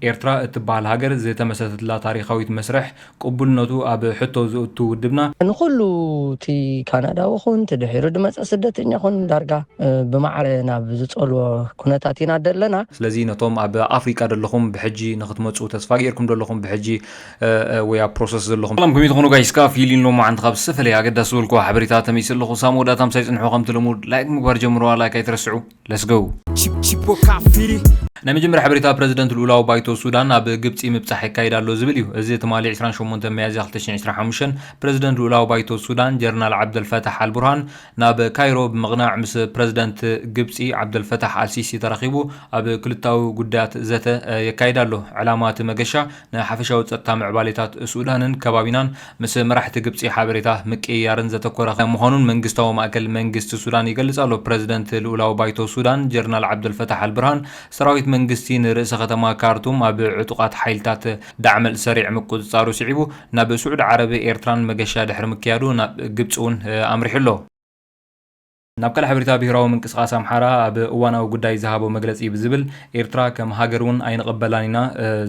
ኤርትራ እትበሃል ሃገር ዝተመሰረተትላ ታሪኻዊት መስርሕ ቅቡልነቱ ኣብ ሕቶ ዘእቱ ውድብና፣ ንኹሉ እቲ ካናዳዊ ኹን እቲ ድሒሩ ዝመጸ ስደተኛ ኹን ዳርጋ ብማዕረ ናብ ዝጸልዎ ኩነታት ኢና ዘለና። ስለዚ ነቶም ኣብ ኣፍሪቃ ዘለኹም ብሕጂ ንክትመጹ ተስፋ ገይርኩም ዘለኹም ብሕጂ ወይ ኣብ ፕሮሰስ ዘለኹም ሰላም ከመይ ትኾኑ ጋይስ? ከኣ ፊሊን ሎማዓንቲ ካብ ዝተፈላለየ ኣገዳሲ ዝበልኩ ሓበሬታ ተመይሰ ኣለኹ። ሳም ወዳእታ ምሳይ ጽንሑ ከምቲ ልሙድ ላይክ ምግባር ጀምሩዋ። ላይክ ኣይትረስዑ። Let's go። ናይ መጀመርያ ሓበሬታ ፕረዚደንት ልኡላዊ ባይቶ ሱዳን ኣብ ግብጺ ምብጻሕ ይካየድ ኣሎ ዝብል እዩ። እዚ ትማሊ ዕስራን ሸሞንተን ሚያዝያ ክልተ ሽሕን ዕስራን ሓሙሽተን ፕረዚደንት ልኡላዊ ባይቶ ሱዳን ጀነራል ዓብደልፈታሕ ኣልቡርሃን ናብ ካይሮ ብምቕናዕ ምስ ፕረዚደንት ግብጺ ዓብደልፈታሕ ኣልሲሲ ተራኺቡ ኣብ ክልታዊ ጉዳያት ዘተ የካይድ ኣሎ። ዕላማ እቲ መገሻ ንሓፈሻዊ ጸጥታ ምዕባሌታት ሱዳንን ከባቢናን ምስ መራሕቲ ግብጺ ሓበሬታ ምቅይያርን ዘተኮረ ምዃኑን መንግስታዊ ማእከል መንግስቲ ሱዳን ይገልጽ ኣሎ። ፕረዚደንት ልኡላዊ ባይቶ ሱዳን ጀነራል ዓብደልፈታሕ ኣልብርሃን ሰራዊት መንግስቲ ንርእሰ ከተማ ካርቱም ኣብ ዕጡቓት ሓይልታት ዳዕመል ሰሪዕ ምቁጽጻሩ ስዒቡ ናብ ስዑዲ ዓረብ ኤርትራን መገሻ ድሕሪ ምክያዱ ናብ ግብጺ እውን ኣምሪሑ ኣሎ። ናብ ካልእ ሓበሬታ ብሄራዊ ምንቅስቓስ ኣምሓራ ኣብ እዋናዊ ጉዳይ ዝሃቦ መግለጺ ብዝብል ኤርትራ ከም ሃገር እውን ኣይንቕበላን ኢና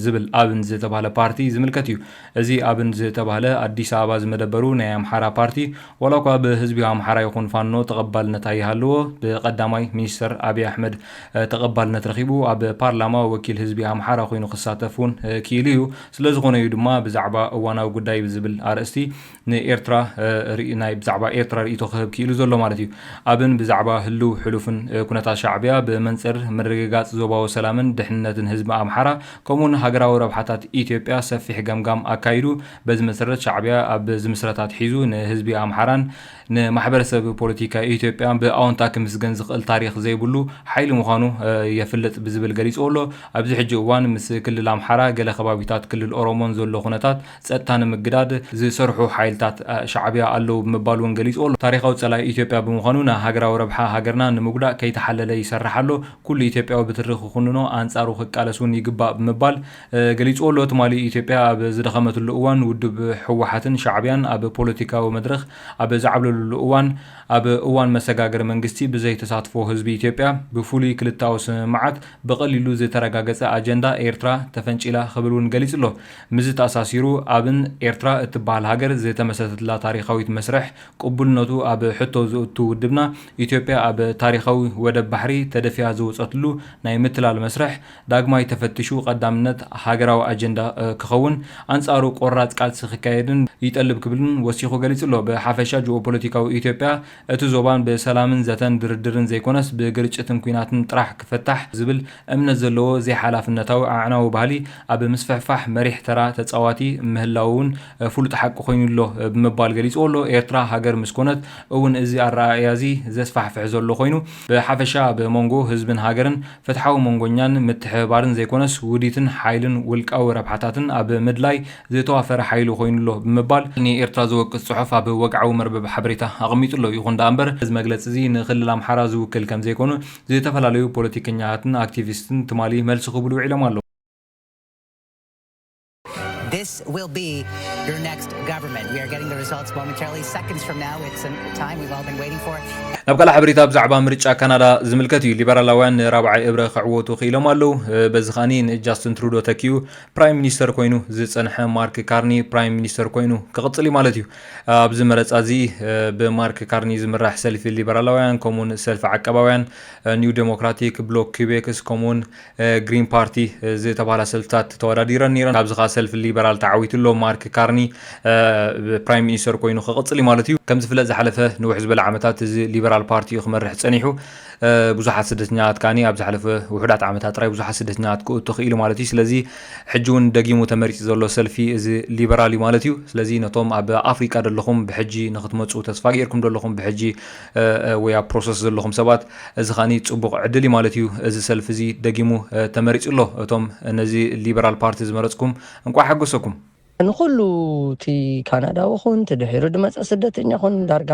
ዝብል ኣብን ዝተባህለ ፓርቲ ዝምልከት እዩ። እዚ ኣብን ዝተባህለ ኣዲስ ኣበባ ዝመደበሩ ናይ ኣምሓራ ፓርቲ ዋላ እኳ ብህዝቢ ኣምሓራ ይኹን ፋኖ ተቐባልነት ኣይሃልዎ ብቀዳማይ ሚኒስተር ኣብይ ኣሕመድ ተቐባልነት ረኺቡ ኣብ ፓርላማ ወኪል ህዝቢ ኣምሓራ ኮይኑ ክሳተፍ እውን ክኢሉ እዩ። ስለዝኾነ እዩ ድማ ብዛዕባ እዋናዊ ጉዳይ ብዝብል ኣርእስቲ ንኤርትራ ናይ ብዛዕባ ኤርትራ ርእይቶ ክህብ ክኢሉ ዘሎ ማለት እዩ። ኣብን ብዛዕባ ህልው ሕሉፍን ኩነታት ሻዕብያ ብመንጽር ምርግጋጽ ዞባዊ ሰላምን ድሕንነትን ህዝቢ ኣምሓራ ከምኡውን ሃገራዊ ረብሓታት ኢትዮጵያ ሰፊሕ ገምጋም ኣካይዱ። በዚ መሰረት ሻዕብያ ኣብ ዝምስረታት ሒዙ ንህዝቢ ኣምሓራን ንማሕበረሰብ ፖለቲካ ኢትዮጵያ ብኣወንታ ክምስገን ዝኽእል ታሪኽ ዘይብሉ ሓይሊ ምዃኑ የፍልጥ ብዝብል ገሊፅዎ ኣሎ። ኣብዚ ሕጂ እዋን ምስ ክልል ኣምሓራ ገለ ከባቢታት ክልል ኦሮሞን ዘሎ ኩነታት ጸጥታ ንምግዳድ ዝሰርሑ ሓይልታት ሻዕብያ ኣለዉ ብምባል እውን ገሊፅዎ ኣሎ። ታሪኻዊ ጸላኢ ኢትዮጵያ ብምዃኑ ንሃገራዊ ረብሓ ሃገርና ንምጉዳእ ከይተሓለለ ይሰርሕ ኣሎ። ኩሉ ኢትዮጵያዊ ብትሪ ክኹንኖ ኣንጻሩ ክቃለስ እውን ይግባእ ብምባል ገሊፅዎ ኣሎ። ትማሊ ኢትዮጵያ ኣብ ዝደኸመትሉ እዋን ውድብ ህወሓትን ሻዕብያን ኣብ ፖለቲካዊ መድረኽ ኣብ ዝዓብለሉሉ እዋን ኣብ እዋን መሰጋገሪ መንግስቲ ብዘይተሳትፎ ህዝቢ ኢትዮጵያ ብፍሉይ ክልታዊ ስምምዓት ብቐሊሉ ዝተረጋገጸ ኣጀንዳ ኤርትራ ተፈንጪላ ክብል እውን ገሊጹ ኣሎ። ምስዚ ተኣሳሲሩ ኣብን ኤርትራ እትበሃል ሃገር ዝተመሰረተትላ ታሪኻዊት መስርሕ ቅቡልነቱ ኣብ ሕቶ ዘእቱ ውድብና ኢትዮጵያ ኣብ ታሪኻዊ ወደብ ባሕሪ ተደፊኣ ዝወጸትሉ ናይ ምትላል መስርሕ ዳግማይ ተፈቲሹ ቀዳምነት ሃገራዊ ኣጀንዳ ክኸውን ኣንጻሩ ቆራጽ ቃልሲ ክካየድን ይጠልብ ክብልን ወሲኹ ገሊጹ ኣሎ። ብሓፈሻ ጂኦፖለቲካዊ ኢትዮጵያ እቲ ዞባን ብሰላምን ዘተን ድርድርን ዘይኮነስ ብግርጭትን ኲናትን ጥራሕ ክፈታሕ ዝብል እምነት ዘለዎ ዘይሓላፍነታዊ ኣዕናዊ ባህሊ ኣብ ምስፍሕፋሕ መሪሕ ተራ ተጻዋቲ ምህላው እውን ፍሉጥ ሓቂ ኮይኑ ኣሎ ብምባል ገሊጹ ኣሎ። ኤርትራ ሃገር ምስ ኮነት እውን እዚ ኣረኣእያ እዚ ዘስፋሕፍሕ ዘሎ ኮይኑ ብሓፈሻ ኣብ መንጎ ህዝብን ሃገርን ፍትሓዊ መንጎኛን ምትሕብባርን ዘይኮነስ ውዲትን ሓይልን ውልቃዊ ረብሓታትን ኣብ ምድላይ ዝተዋፈረ ሓይሊ ኮይኑ ኣሎ ብምባል ንኤርትራ ዝወቅስ ጽሑፍ ኣብ ወግዓዊ መርበብ ሓበሬታ ኣቐሚጡ ኣሎ። ይኹን ደኣ እምበር እዚ መግለጺ እዚ ንክልል ኣምሓራ ዝውክል ከም ዘይኮኑ ዝተፈላለዩ ፖለቲከኛታትን ኣክቲቪስትን ትማሊ መልሲ ክብሉ ውዒሎም ኣለዉ። This will be your next government. We are getting the results momentarily, seconds from now. It's a time we've all been waiting for. ናብ ካልእ ሓበሬታ ብዛዕባ ምርጫ ካናዳ ዝምልከት እዩ። ሊበራላውያን ንራብዓይ እብረ ክዕወቱ ክኢሎም ኣለዉ። በዚ ከኣኒ ንጃስትን ትሩዶ ተኪኡ ፕራይም ሚኒስተር ኮይኑ ዝጸንሐ ማርክ ካርኒ ፕራይም ሚኒስተር ኮይኑ ክቕጽል እዩ ማለት እዩ። ኣብዚ መረጻ እዚ ብማርክ ካርኒ ዝምራሕ ሰልፊ ሊበራላውያን ከምኡውን ሰልፊ ዓቀባውያን ኒው ዴሞክራቲክ ብሎክ ኪቤክስ ከምኡውን ግሪን ፓርቲ ዝተባሃላ ሰልፍታት ተወዳዲረን ነይረን። ኣብዚ ከዓ ሰልፊ ሊበራል ተዓዊቱ ኣሎ። ማርክ ካርኒ ፕራይም ሚኒስተር ኮይኑ ክቕፅል እዩ ማለት እዩ። ከም ዝፍለጥ ዝሓለፈ ንውሕ ዝበለ ዓመታት እዚ ሊበራል ፓርቲ እዩ ክመርሕ ፀኒሑ። ብዙሓት ስደተኛታት ከዓኒ ኣብ ዝሓለፈ ውሑዳት ዓመታት ጥራይ ብዙሓት ስደተኛታት ክእቱ ክኢሉ ማለት እዩ። ስለዚ ሕጂ እውን ደጊሙ ተመሪፁ ዘሎ ሰልፊ እዚ ሊበራል እዩ ማለት እዩ። ስለዚ ነቶም ኣብ ኣፍሪቃ ዘለኹም ብሕጂ ንክትመፁ ተስፋ ገይርኩም ዘለኹም ብሕጂ ወይ ኣብ ፕሮሰስ ዘለኹም ሰባት እዚ ከዓኒ ጽቡቕ ዕድል እዩ ማለት እዩ። እዚ ሰልፊ እዚ ደጊሙ ተመሪጹ ኣሎ። እቶም ነዚ ሊበራል ፓርቲ ዝመረጽኩም እንቋዕ ሓጎሰኩም። ንኹሉ እቲ ካናዳዊ ኹን እቲ ድሒሩ ዝመጸ ስደተኛ ኹን ዳርጋ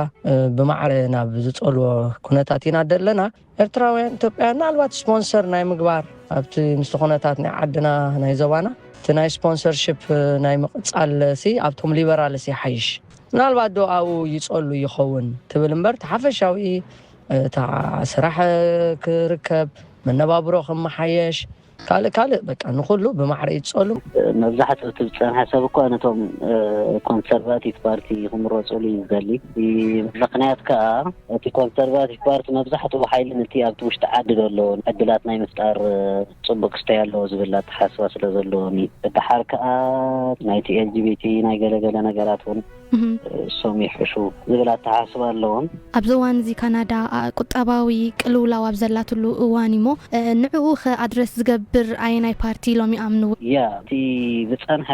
ብማዕረ ናብ ዝጸልዎ ኩነታት ኢና ዘለና። ኤርትራውያን ኢትዮጵያውያን ምናልባት ስፖንሰር ናይ ምግባር ኣብቲ ምስቲ ኩነታት ናይ ዓድና ናይ ዞባና እቲ ናይ ስፖንሰርሽፕ ናይ ምቕጻል ሲ ኣብቶም ሊበራል ሲ ይሓይሽ። ምናልባት ዶ ኣብኡ ይጸሉ ይኸውን ትብል እምበር እቲ ሓፈሻዊ እታ ስራሕ ክርከብ መነባብሮ ክመሓየሽ ካልእ ካልእ በቃ ንኹሉ ብማዕረ ይጸሉ። መብዛሕትኡ እቲ ዝጸንሐ ሰብ እኳ ነቶም ኮንሰርቫቲቭ ፓርቲ ክምረጹሉ እዩ ዝደሊ። ምኽንያት ከኣ እቲ ኮንሰርቫቲቭ ፓርቲ መብዛሕትኡ ሓይሊ ነቲ ኣብቲ ውሽጢ ዓዲ ዘሎ ዕድላት ናይ ምፍጣር ጽቡቅ ክስተይ ኣለዎ ዝብል ኣተሓስባ ስለ ዘለዎም እዩ። ደሓር ከኣ ናይቲ ኤልጂቢቲ ናይ ገለገለ ነገራት እውን እሶም ይሕሹ ዝብል ኣተሓስባ ኣለዎም። ኣብዚ እዋን እዚ ካናዳ ቁጠባዊ ቅልውላው ኣብ ዘላትሉ እዋን እሞ ንዕኡ ከ ኣድረስ ዝገብር ኣየናይ ፓርቲ ኢሎም ይኣምንዎ? ያ እቲ ዝፀንሐ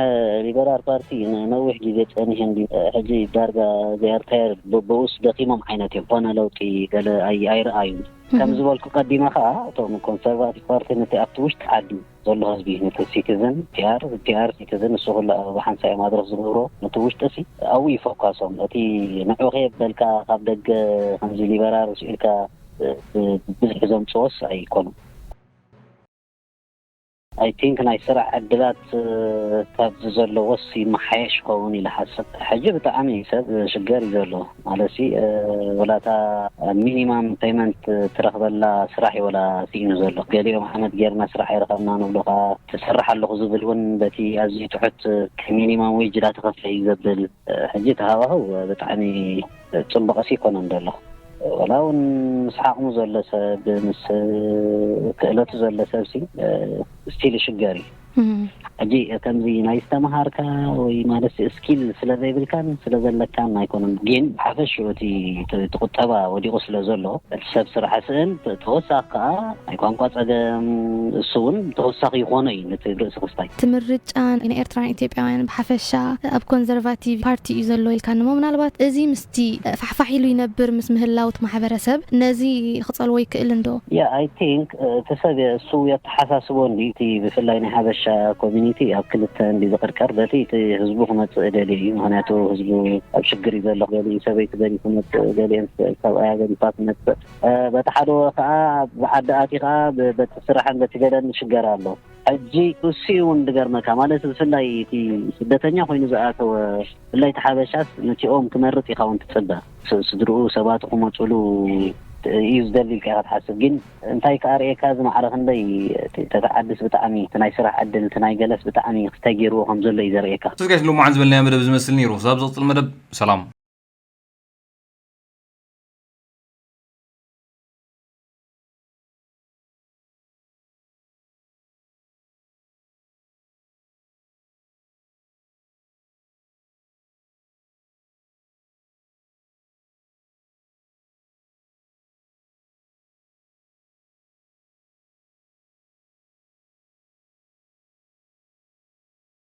ሊበራል ፓርቲ ንነዊሕ ግዜ ፀኒሐ እንዲ ሕጂ ዳርጋ ዚኣርታየር ብኡስ ደኺሞም ዓይነት እዮም። ኮነ ለውጢ ገለ ኣይረኣዩ። ከም ዝበልኩ ቀዲመ ከዓ እቶም ኮንሰርቫቲቭ ፓርቲ ነቲ ኣብቲ ውሽጢ ዓዲ ዘሎ ህዝቢ ነቲ ሲቲዝን ቲኣር ቲኣር ሲቲዝን እሱ ኩሉ ኣብ ሓንሳ እዮም ኣድረስ ዝገብሮ። ነቲ ውሽጢ ሲ ኣብኡ ይፈኳሶም። እቲ ንዑ ከየበልካ ካብ ደገ ከምዚ ሊበራል ኢልካ ብዝሒ ዘምፅዎስ ኣይኮኑም። ኣይ ቲንክ ናይ ስራሕ ዕድላት ካብዚ ዘለዎስ ይመሓየሽ ከውን ኢለ ሓሰብ። ሕጂ ብጣዕሚ ሰብ ሽገር እዩ ዘሎ። ማለትሲ ወላታ ሚኒማም ፔመንት ትረኽበላ ስራሕ እዩ ወላ ስኢኑ ዘሎ። ገሊኦም ዓመት ጌርና ስራሕ ኣይረኸብና ንብሉኻ። ትሰርሕ ኣለኹ ዝብል እውን በቲ ኣዝዩ ትሑት ሚኒማም ዌጅ ዳተኸፍለ እዩ ዘብል። ሕጂ እቲ ሃዋህው ብጣዕሚ ፅቡቕሲ ይኮነን ዘሎ። ወላ እውን ምስ ዓቕሙ ዘሎ ሰብ ምስ ክእለቱ ዘሎ ሰብሲ ስቲል ይሽገር እዩ። ሕጂ ከምዚ ናይ ዝተምሃርካ ወይ ማለት ስኪል ስለ ዘይብልካን ስለ ዘለካን ኣይኮነን። ግን ብሓፈሽኡ እቲ ቁጠባ ወዲቑ ስለ ዘሎ እቲ ሰብ ስራሕ ስእን ተወሳኺ ከዓ ናይ ቋንቋ ፀገም እሱ እውን ተወሳኺ ይኾኖ እዩ ነቲ ርእሲ ክስታይ። እቲ ምርጫ ንኤርትራን ኢትዮጵያውያን ብሓፈሻ ኣብ ኮንዘርቫቲቭ ፓርቲ እዩ ዘሎ ኢልካ ንሞ ምናልባት እዚ ምስቲ ፋሕፋሕ ኢሉ ይነብር ምስ ምህላው እቲ ማሕበረሰብ ነዚ ክፀልዎ ይክእል እንዶ? ያ ኣይ ቲንክ እቲ ሰብ እሱ የተሓሳስቦ እንዲ እቲ ብፍላይ ናይ ሓበሻ ኮሚኒቲ ኣብ ክልተ እንዲ ዝቅርቀር በቲ እቲ ህዝቡ ክመፅእ ደልዩ እዩ። ምክንያቱ ህዝቡ ኣብ ሽግር እዩ ዘሎ። ገሊኡ ሰበይቲ ገሊኡ ክመፅእ ገሊአን ሰብኣያ ገሊፋ ክመፅእ በቲ ሓደ ከዓ ብዓዲ ኣቲ ከዓ በቲ ስራሕን በቲ ገለን ሽገር ኣሎ። ሕጂ እሱ እውን ድገርመካ ማለት ብፍላይ እቲ ስደተኛ ኮይኑ ዝኣተወ ብፍላይ እቲ ሓበሻስ ነቲኦም ክመርፅ ኢኻ እውን ትፅበ። ስድርኡ ሰባቱ ክመፅሉ እዩ ዝደሊ ኢልካ ኢኻ ትሓስብ። ግን እንታይ ከኣ ርእየካ እዚ ማዕረ ክንደይ ተተዓድስ ብጣዕሚ እቲ ናይ ስራሕ ዕድል እቲ ናይ ገለስ ብጣዕሚ ክስተይ ገይርዎ ከም ዘሎ እዩ ዘርእየካ። ተዝጋሽ ልሙዓን ዝበልናዮ መደብ ዝመስል ነይሩ። ክሳብ ዝቕፅል መደብ ሰላም።